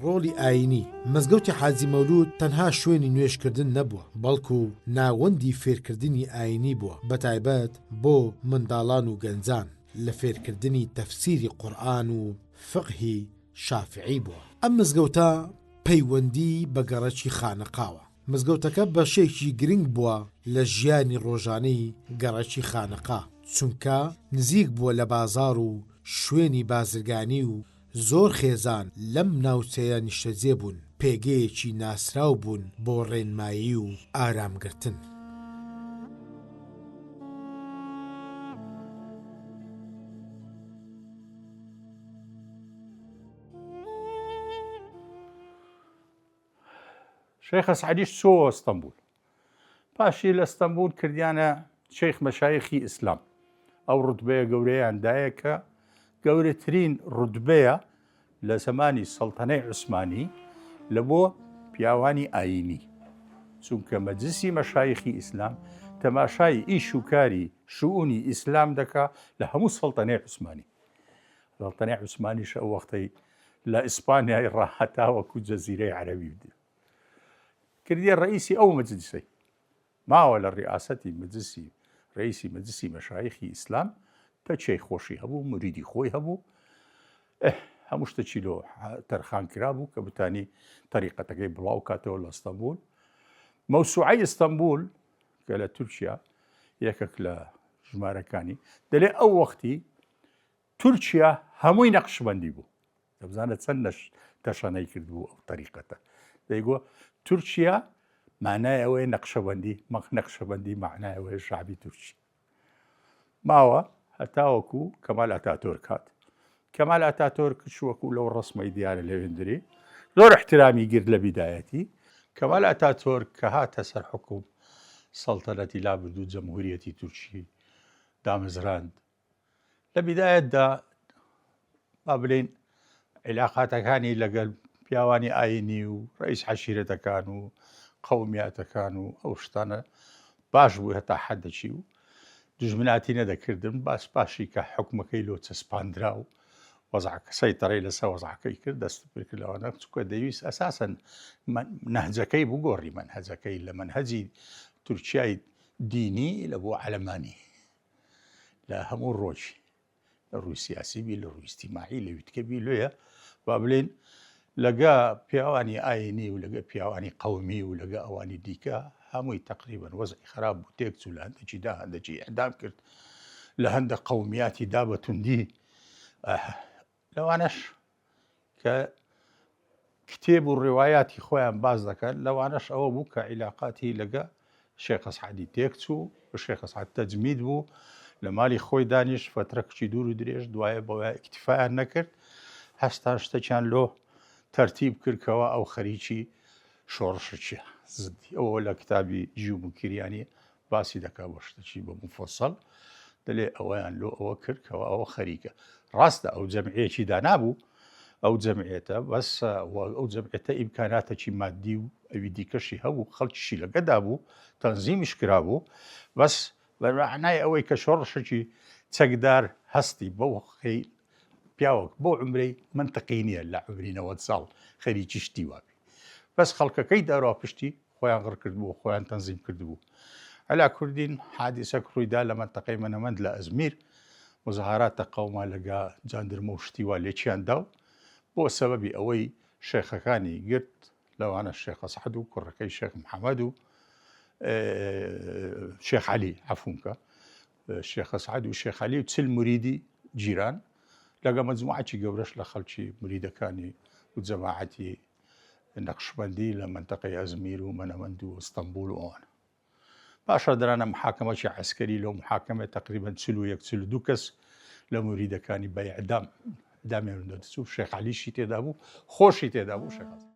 ڕۆڵی ئایینی، مزگەوتی حاجی مەولوود تەنها شوێنی نوێژکردن نەبووە، بەڵکو ناوەندی فێرکردنی ئایینی بووە، بەتایبەت بۆ منداڵان و گەنجان، لە فێرکردنی تەفسیری قورئان و فیقهی شافعی بووە. ئەم مزگەوتە پەیوەندی بە گەڕەکی خانەقاوە. مزگەوتەکە بەشێکی گرنگ بووە لە ژیانی ڕۆژانەی گەڕەکی خانەقا، چونکە نزیک بووە لە بازاڕ و شوێنی بازرگانی و زۆر خێزان لەم ناوچەیە نیشتەجێ بوون، پێگەیەکی ناسراو بوون بۆ ڕێنمایی و ئارامگرتن. شێخ ئەسعەدیش چۆوە ئەستەنبول. پاشی لە ئەستەنبول کردیانە شێخ مەشایخی ئیسلام. ئەو ڕوتبەیە گەورەیان دایە کە گەورەترین ڕوتبەیە لە زەمانی سەڵتەنەی عوسمانی لە بۆ پیاوانی ئایینی. چونکە مەجلسی مەشایخی ئیسلام تەماشای ئیش و کاری شئونی ئیسلام دەکا لە هەموو سەڵتەنەی عوسمانی. سەڵتەنەی عوسمانیش ئەو وەختەی لە ئیسپانیای ڕا هەتاوەکو جەزیرەی عەرەبی کردیە ڕئیسی ئەو مەجلیسەی ماوە لە ڕیاسەتی مەجلسی ڕئیسی مەجلسی مەشایخی ئیسلام تەچەی خۆشی هەبوو مریدی خۆی هەبوو هەموو شتەکی لۆ تەرخان کرابوو کە بتانی تەریقەتەکەی بڵاو کاتەوە لە ئەستەنبول مەوسوعەی ئیستەنبول کە لە تورکیا یەکێک لە ژمارەکانی دەلێ ئەو وەختی تورکیا هەمووی نەقشبەندی بوو دەبزانە چەند نەش تەشەنەی کردبوو ئەو تەریقەتە دەیگۆ تورکیا مانای ئەوەیە نەقشەبەندی مەق نەقشەبەندی معنای ئەوەیە شعبی تورکی ماوە هەتاوەکو کەمال ئەتاتۆرک هات کەمال ئەتاتۆرک وەکو لەو ڕسمەی دیارە لەوێندرێ زۆر احترامی گرت لە بیدایەتی کەمال ئەتاتۆرک کە هاتە سەر حکوم سەڵتەنەتی لابردوو جەمهوریەتی تورکی دامەزراند لە بیدایەتدا با بلین عیلاقاتەکانی لەگەل پیاوانی ئاینی و ڕئیس عەشیرەتەکان و قەومیاتەکان و ئەو شتانە باش بوو هەتا حەدەکی و دژمناتی نەدەکردن باس پاشی کە حکومەکەی لۆ چەسپاندرا و وەزعەکە سەیتەڕەی لەسەر وەزعەکەی کرد دەست پێ کرد لەوانە چونکە دەیویست ئەساسەن نەهجەکەی بگۆڕی مەنهەجەکەی لە مەنهەجی تورکیای دینی لە بۆ عەلەمانی لە هەموو ڕۆژی لە ڕووی سیاسی بی لە ڕووی ئیجتیماعی لە ویتکە بی لۆیە با بلین لەگە پیاوانی ئاینی و لەگە پیاوانی قەومی و لەگە ئەوانی دیکە هەمووی تقریبان وەزعی خراپ بوو تێک چوو لە هەندێکی دا هەندێکی ئەدام کرد لە هەندە قەومیاتی دا بە توندی لەوانەش کە کتێب و ڕیوایاتی خۆیان باس دەکەن، لەوانەش ئەوە بوو کە عیلاقاتی لەگە شێخ ئەسعەدی تێک چوو و شێخ ئەسعەد تەجمید بوو لە مالی خۆی دانیشت فەترەکچی دوور و درێژ دوایە بەوە ئیکتیفایان نەکرد هەستان شتەکیان لۆ تەرتیب کرد کەوا ئەو خەریکی شۆڕشەکیە زدی ئەوە لە کتابی ژیو موکریانی باسی دەکا بۆ شتەکی بە موفەسەڵ دەلێ ئەوەیان لۆ ئەوە کرد کەەوە ئەوە خەریکە ڕاستە ئەو جەمعەیەکی دانابوو ئەو جەمعێتە بەس ئەو جەمعێتە ئیمکاناتێکی مادی و ئەوی دیکەشی هەبوو خەڵکیشی لەگەدا بوو تەنزیمیش کرابوو بەس بەمعنای ئەوەی کە شۆڕشێکی چەکدار هەستی بەو پیاوەک بۆ عمرەی منطقی نییە لە عمری 90 ساڵ خەریکی شتی وابی بەس خەڵکەکەی دەرا پشتی خۆیان غڕ کردبوو خۆیان تەنزیم کردبوو علا کوردین حادیسەک ڕوویدا لە مەنتەقەی مەنەمەند لە ئەزمیر مزاهرات تەقەوما لەگا جاندرمە و شتی وا لێکیان دا و بۆ سەبەبی ئەوەی شێخەکانی گرت لەوانە شێخ ئەسعەد و کوڕەکەی شێخ محەممەد و شێخ عەلی عەفوم کە شێخ ئەسعەد و شێخ عەلی و چل مریدی جیران لەگە مەجموعەکی گەورەش لە خەڵکی مریدەکانی و جەماعەتی نەقشبەندی لە مەنتەقەی ئەزمیر و مەنەمەند و ئەستەنبوڵ و ئەوانە. پاشا درانە محاکەمەکی عەسکەری لەو محاکەمە تەقریبەن 41 42 کەس لە موریدەکانی بە ئیعدام ئیعدامیان دەچوو شێخ عەلیشی تێدا بوو خۆشی تێدا بوو شێخ.